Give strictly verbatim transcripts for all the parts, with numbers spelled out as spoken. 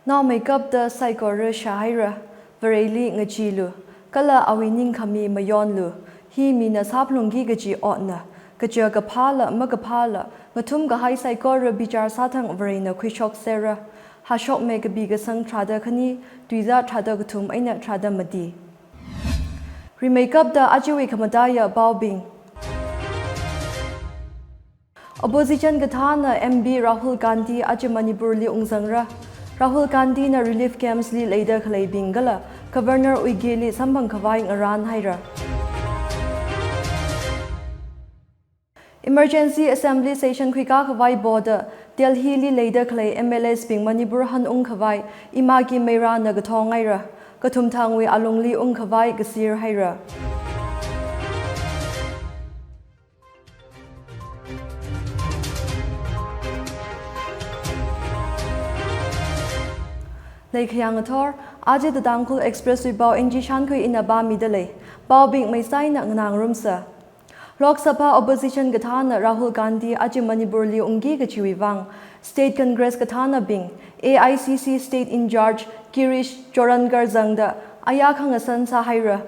Naomeikapta saikora shāhaira, Vareli ngacheelu, kala awui ningkhami mayonlu, hi mina sāphalungki kaji otna, kaja kaphāla makaphāla, ngathum kahai saikora bichar sāthang Varena khuishokserra. Hashokme kapi kasang tharāda khani, tuizā tharāda kathum eina tharāda mati. Rimeikapta ajawui khamataiya paobing. Opposition kathāna M P Rahul Gandhi aja Manipurli ungzangra. Rahul Gandhina relief camps li leida khaleibing kala Governor Uikeli samphang khavai ngarānhaira. Emergency Assembly Session khuikā khavai poda Delhili leida khalei M L As bing Manipur hanung khavai Ima K Meirana kathongaira. Kathumthangwui alungli ung khavai kasirhaira. Leikhayang athor, aja The Tangkhul Express wui pao N G Shankhui ina pāmida lei. Paobing meisaina nganāngarumsa. Lok Sabha opposition kathāna Rahul Gandhi aja Manipurli ungki kajiwui vang, State Congress kathānabing, A I C C State in-charge Girish Chodankar zangda aya khangasan sāhaira.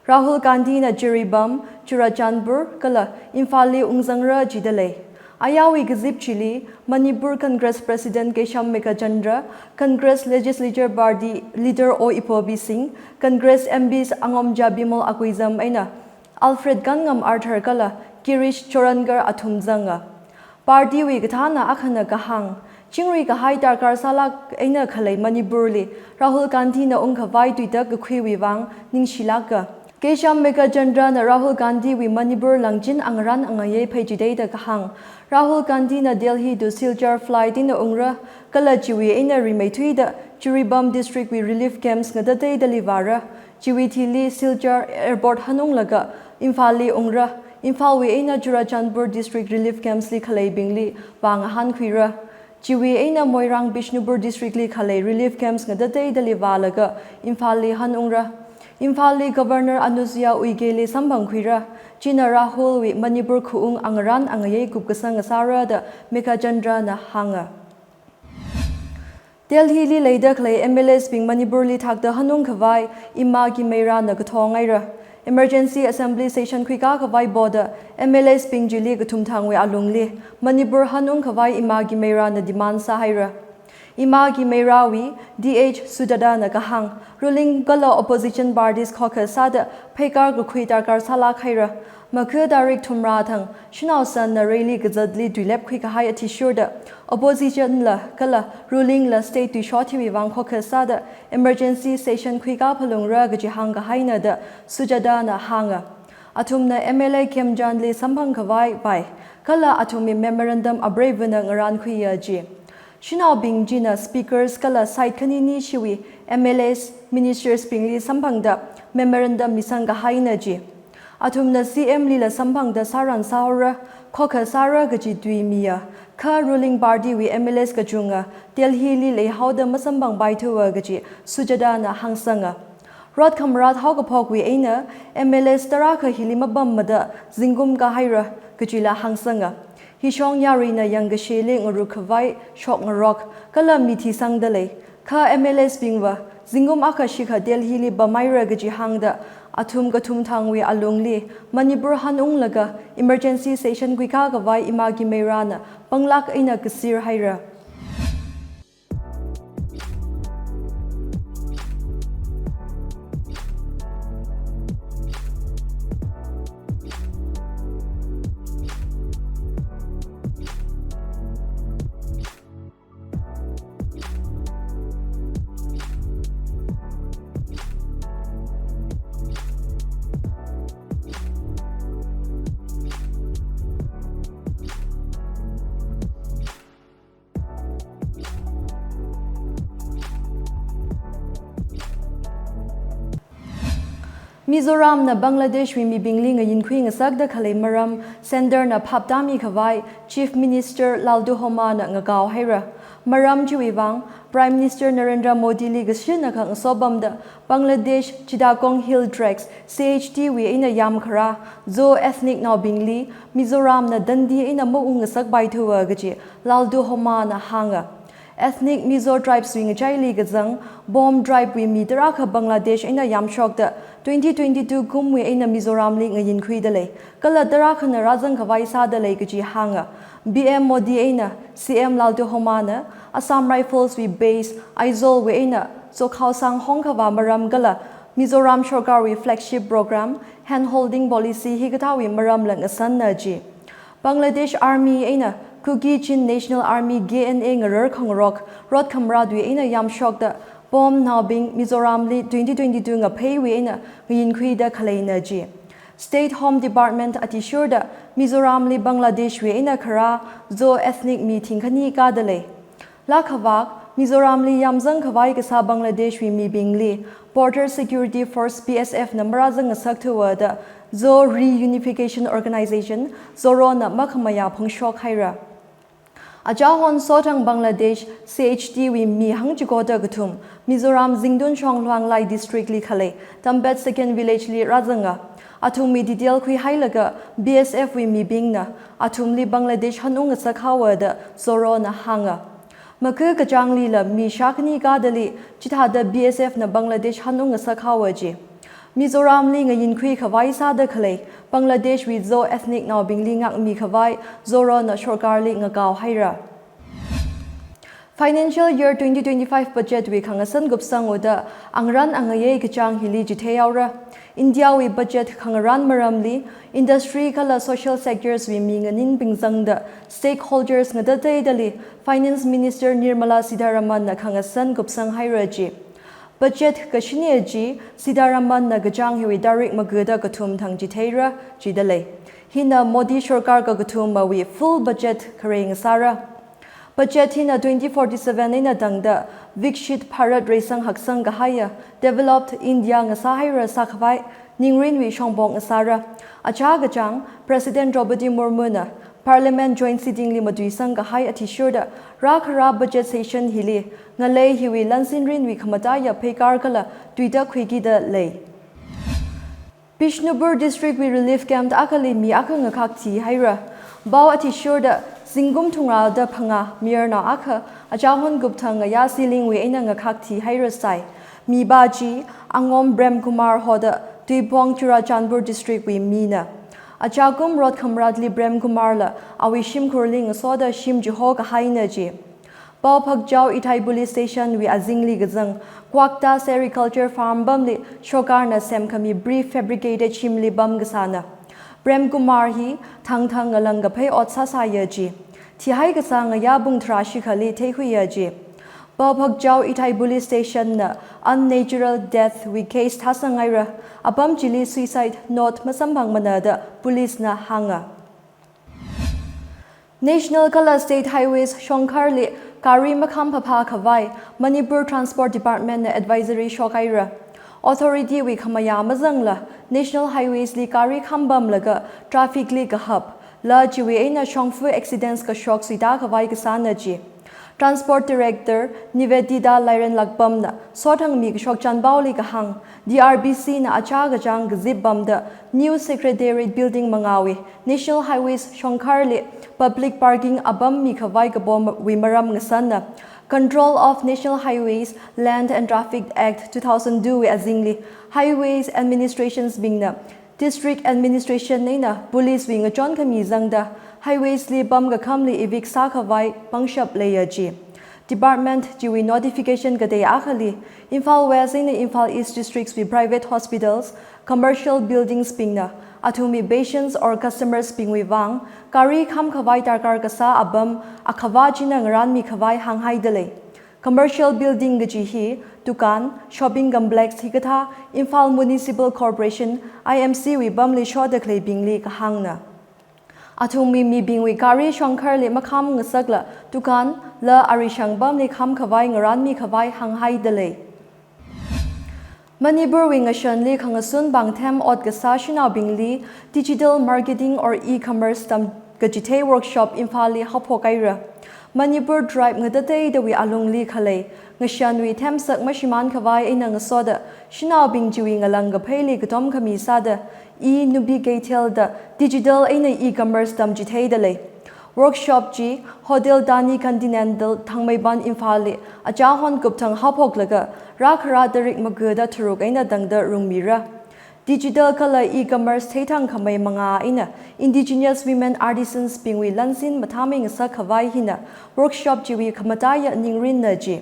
Rahul Gandhina Jiribam, Churachandpur kala Imphalli ungzangra jida lei. Ayawui kazip chili, Manipur Congress President Keisham Meghachandra, Congress Legislature Party Leader O Ibobi Singh, Congress M Ps Angomcha Bimol Aguizam eina Alfred Kanngam Arthur kala Girish Chodankar athum zanga. Party wui kathāna akhana kahāng, chingri kahai darkar sālāk eina khalei Manipurli Rahul Gandhina ung khavai tuitak kakhuiwui vang ningshilāka. Keisham Meghachandrana Rahul Gandhiwui Manipur langchin angarān angayei pheichitheida kahāng, Rahul Gandhina Delhi to Silchar flight eina ungra, kala chiwui eina rimeithuida Jiribam District wui relief camps ngatateidali vāra. Chiwui thili Silchar Airport hanunglaga Imphalli ungra. Imphalwui eina Churachandpur District relief camps li khaleibingli vāngahānkhuira. Chiwui eina Moirang Bishnupur District li khalei relief camps ngatateidali vālaga Imphalli hanungra. Imphalli Governor Anusuiya Uikeli samphangkhuira. China Rahulwui Manipur khaung angarān angayei kupkasang ngasāra da Meghachandrana hānga. Delhili leida khalei M L As bing Manipurli thakta hanung khavai Ima K Meirana kathongaira. Emergency Assembly Session khuikā khavai poda M L As bing chili kathumthangwui alungli Manipur hanung khavai Ima K Meirana demand sāhaira. Ima K Meirawui D H Sujatana kahāng, ruling kala opposition parties khokha sāda pheikar kakhui darkar sālāk haira. Makha tarik thumrā thang, shanao sanna rally kazatli tuilep khuikahai athishurda, opposition la kala ruling la state tuishot hiwui vang khokha sāda emergency session khuikā phalungra kaji hāngkahaina da Sujatana hānga. Athumna M L A Khemchandli samphang khavai pai, kala athumwui memorandum apreivana ngarānkhuiya ji. Shanaobing china speakers kala side khanini shiwui M L As, ministers bingli samphangda memorandum misang kahaina ji. Athumna C M lila samphangda sāran sāhaora, khokha sāra kaji tui miya, kha ruling party wui M L As kachunga Delhili leihaoda masamphangpaithuwa kaji Sujatana hāngsanga. Rot khamarāt haokaphokwui eina M L As tarākha hili mapammada zingkum kahaira kajila hāngsanga. Hishong yaruina yangkashili ngaruk khavai shokngarok kala mi thisangda lei. Kha M L As bingva zingkum akha shikha Delhili pamhaira kaji hāngda athum kathumthangwui alungli Manipur hanunglaga emergency session khuikā khavai Ima K Meirana panglāk eina kasirhaira. Mizoramna Bangladeshwui mibingli ngayinkhui ngasakda khalei maram Centre na phaptāmi khavai Chief Minister Lalduhomana ngakao haira. Maram chiwui vang Prime Minister Narendra Modili kashinakha ngasopamda Bangladesh Chittagong Hill Tracts, C H T wui eina yamkharā Zo ethnic naobingli Mizoramna dandi eina maung ngasakpaithuwa kaji Lalduhomana hānga. Ethnic Mizo Tribes wui ngachaili kazang Bawm Tribe wui mi tarākha Bangladesh eina yamshokta twenty twenty-two kumwui eina Mizoram li ngayinkhuida lei. Kala tarākhana rāzang khavai sāda lei kaji hānga. P M Modi eina C M Lalduhoma na Assam Rifles wui base Aizawl wui eina Zokhao Sang hongkhavā maram kala Mizoram Sorkar wui flagship program Hand Holding Policy hikathāwui maramla ngasanna ji. Bangladesh Army eina Kuki Chin National Army K N A ngarar khangarok rot khamrat wui eina yamshokta Bawm naobing Mizoram li twenty twenty-two ngapheiwui eina ngayinkhuida khaleina ji. State Home Department athishurda Mizoram li Bangladesh wui eina kharā Zo ethnic mi thingkhani kāda lei. Lākhavak, Mizoram li yamzang khavai kasā Bangladesh wui mibingli Border Security Force, B S F na marāzang ngasakthuwa da Zo Reunification Organization, ZORO na makhamayā phongshok haira. Achahon sothang Bangladesh C H T wui mi hangchiko da kathum Mizoram Zingtun Shonglhuang Lai District li khalei Tambet Second Village li rāzanga. Athumwui detail khuihailaga B S F wui mibingna athumli Bangladesh hanung ngasak haowa da ZORO na hānga. Makha kachānglila mi shākhani kādali chithāda B S F na Bangladesh hanung ngasak haowa ji. Mizoram li ngayinkhui khavai sāda khalei Bangladesh wui Zo ethnic naobingli ngākmi khavai ZORO na sorkarli ngakao haira. Financial year twenty twenty-five budget wui khangasan kupsang uda angaran angayei kachāng hili chithei haora. India wui budget khangaran maramli industry kala social sectors wui mi nganinbing zangda stakeholders ngatateidali Finance Minister Nirmala Sitharaman na khangasan kupsang haira ji. Budget kashini ji Sitharaman na kachāng hiwui tarik magada kathum thang chitheira jida lei. Hina Modi sorkar kakathumawui full budget kharei ngasāra. Budget hina twenty forty-seven eina tangda Viksit Bharat reisang haksang kahaiya Developed India ngasā haira sākhavai ningrinwui shongpok ngasāra. Achā kachāng President Droupadi Murmu na Parliament joint sitting li matuisang kahai athishurda rākharā budget session hili ngalei hiwui lansinrinwui khamataiya pheikar kala tuida khuikida lei. Bishnupur District wui relief camp akhali mi akha ngakhak thihaira. Pao athishurda zingkum thungrada phangā mayarnao akha achahon kupthang ngayā ceiling wui eina ngakhak thihaira sai. Mipā chi Angom Prem Kumar hoda Tuipong Churachandpur District wui mina. Achā kum rot khamratli Prem Kumar la awui shimkhurli ngasoda shim chiho kahaina ji. Paophakchao Ithai Police Station wui azingli kazang Kwakta Sericulture Farm pamli sorkarna semkhami prefabricated shimli pam kasāna. Prem Kumar hi thangthang ngalang kaphei ot sāsāya ji. Thihai kasā ngayā pung tharā shikhali theikhuiya ji. Paophakchao Ithai Police Station na unnatural death wui case thāsang haira, apam chili suicide note masamphangmana da police na hānga. National kala State Highways shongkharli gari makham phapha khavai Manipur Transport Department na advisory shok haira. Authority wui khamayā mazangla National Highways li gari kham pamlaga traffic li kahap, la chiwui eina shongfa accidents kashok suita khavai kasāna ji. Transport Director Nivedita Lairenlakpam na sothang mi kashok chanpaoli kahāng, D R B C na achā kachāng kazip pamda New Secretariat Building mangāwui National Highways shongkharli public parking apam mikhavai kapomwui maram ngasanna. Control of National Highways, Land and Traffic Act two thousand two wui azingli Highways Administrations bingna District Administration eina Police wui ngachon khami zangda Highways li pam kakhamli evict sākhavai pangshap leiya ji. Department chiwui notification katei akhali Imphal West eina Imphal East Districts wui private hospitals, commercial buildings bingna athumwui patients or customers bingwui vang gari kham khavai darkar kasā apam akhava china ngaranmi khavai hānghaida lei. Commercial building kaji hi dukan, shopping complex hikathā Imphal Municipal Corporation, I M C wui pamli shoda khaleibingli kahāngna. Athumwui mibingwui gari shongkharli makham ngasakla dukan la arishang pamli kham khavai ngaranmi khavai hānghaida lei. Manipur wui ngashanli khangasun pāngthem ot kasā shanaobingli digital marketing or e-commerce tamkachithei workshop Imphal li haophok haira. Manipur tribe ngatateidawui alungli khalei ngashanwui themsak mashimān khavai eina ngasoda shanaobing chiwui ngalang kapheili katom khami sāda E Nupi Keithel da digital eina e-commerce tamchitheida lei. Workshop chi Hotel Dani Continental, Thangmeiban, Imphalli achahon kupthang haophoklaga rākhara tarik maga da tharuk eina tangda rungmira. Digital kala e-commerce theithang khamei manga eina indigenous women artisans bingwui lansin mathāmei ngasak khavai hina workshop chiwui khamataiya ningrinna ji.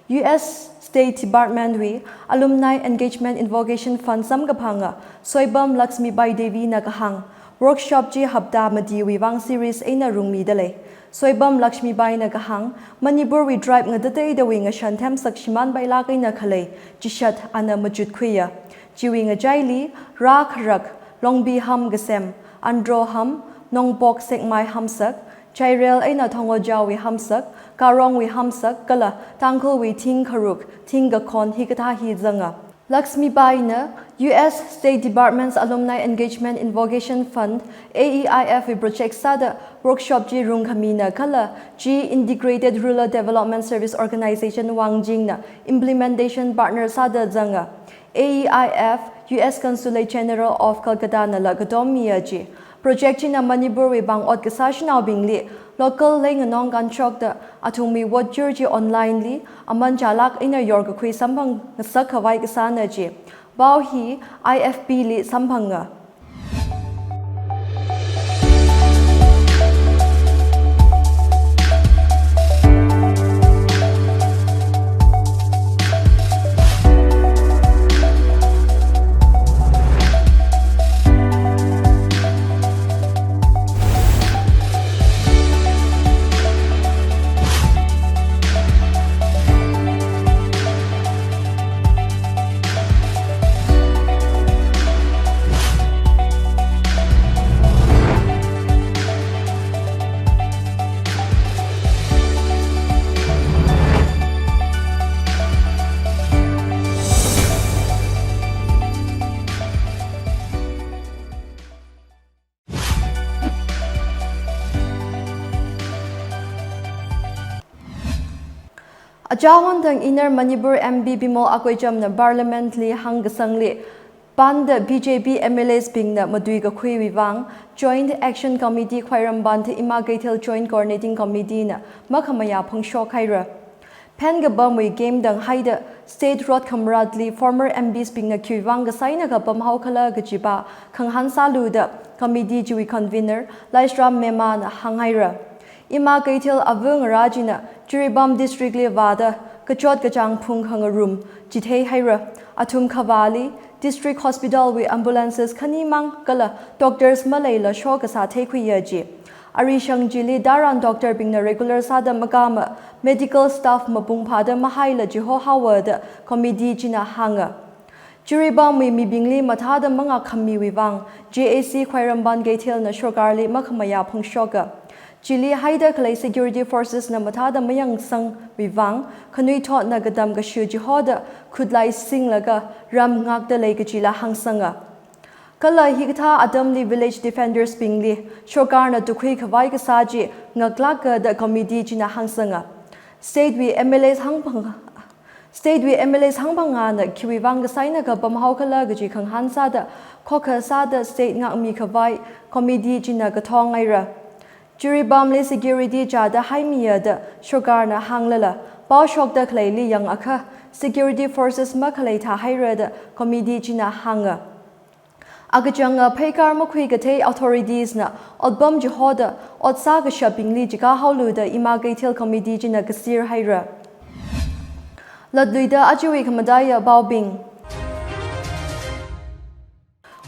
U S State Department wui Alumni Engagement Invocation Fund samkaphanga Soibam Laxmibai Devi na kahāng, workshop chi hapta matiwui vang series eina rungmida lei. Soibam Laxmibai na kahāng, Manipur wui tribe ngatateidawui ngashan themsak shimānpailāk eina khalei chishat ana machutkhuiya. Chiwui ngachaili rākharak, Longbi ham kasem, Andro ham, Nongpok Sekmai hamsak, Chairel eina Thongojaowui hamsak, Karongwui hamsak kala Tangkhulwui thing kharuk, thing kakhon hikathā hi zanga. Laxmibai na U S State Department's Alumni Engagement Invocation Fund, A E I F wui project sāda workshop chi rungkhamina kala chi Integrated Rural Development Service Organization Wangjing na implementation partner sāda zanga. A E I F, U S Consulate General of Calcutta nala katommiya ji. Project china Manipur wui pāng ot kasā shanaobingli local leinganong kanshokta athumwui votchur chi online li aman chālāk eina yorkakhui samphang ngasak khavai kasāna ji. Pao hi I F P li samphanga. Achahon thang Inner Manipur M P Bimol Akoijam na Parliament li hāngkasangli panda B J P M L As bingna matuikakhuiwui vang Joint Action Committee Khwairamband Ima Keithel Joint Coordinating Committee na makhamayā phongshok haira. Phen kapamwui game tanghaida State Road Khamratli former M Ps bingna khiwui vang kasā eina kapam haokhala kajipa khangahān sālu da committee chiwui convener Laishram Mema na hānghaira. Ima Keithel ava ngarā china Jiribam District li vāda kachot kachāng phung khangarum chitheihaira. Athum khavāli District Hospital wui ambulances khanimang kala doctors maleila shokasā theikhuiya ji. Arishang chili tharan doctor bingna regular sāda makāma, medical staff mapung phāda mahaila chihohaowa da committee china hānga. Jiribamwui mibingli mathāda mangākhammiwui vang J A C Khwairamband Keithel na sorkarli makhamayā phongshoka. Chili haida khalei security forces na mathāda mayangsangwui vang khanuithotna katam kashu chihoda khutlai singlaga ram ngakta lei kajila hāngsanga. Kala hikathā atamli village defenders bingli sorkarna tukhui khavai kasā chi ngaklāka da committee china hāngsanga. State wui M L As hangphang, State wui M L As hangphangana khiwui vang kasā eina kapam haokhala kaji khangahān sāda khokha sāda state ngakmi khavai committee china kathong haira. Jiribamli security chāda haimiya da sorkarna hānglala, paoshokda khaleili yangakha security forces makhalei thāhaira da committee china hānga. Akachanga pheikar makhui kathei authorities na otpam chihoda ot sākashapbingli chikā haolu da Ima Keithel committee china kasir haira. Latluida ajawui khamataiya paobing.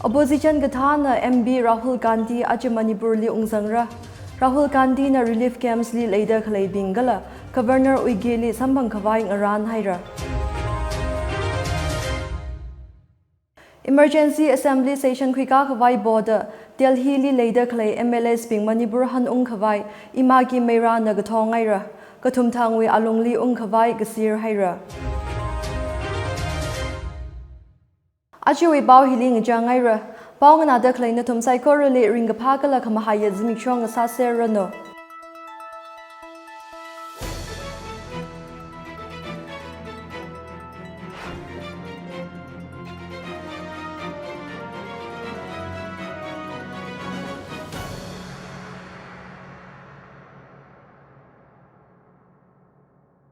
Opposition kathāna M P Rahul Gandhi aja Manipurli ungzangra. Rahul Gandhi na relief camps li leida khaleibing kala Governor Uigeli samphang khavai ngarān haira. Emergency Assembly Session khuikā khavai poda Delhi li leida khalei M L As bing Manipur hanung khavai Ima K Meira na kathong haira. Kathumthangwui alungli ung khavai kasir haira. Ajawui pao hili ngachang haira. Pao nganāda khalei nathum saikorali ringkaphā kala khamahaiya zimiksho ngasāser ranu.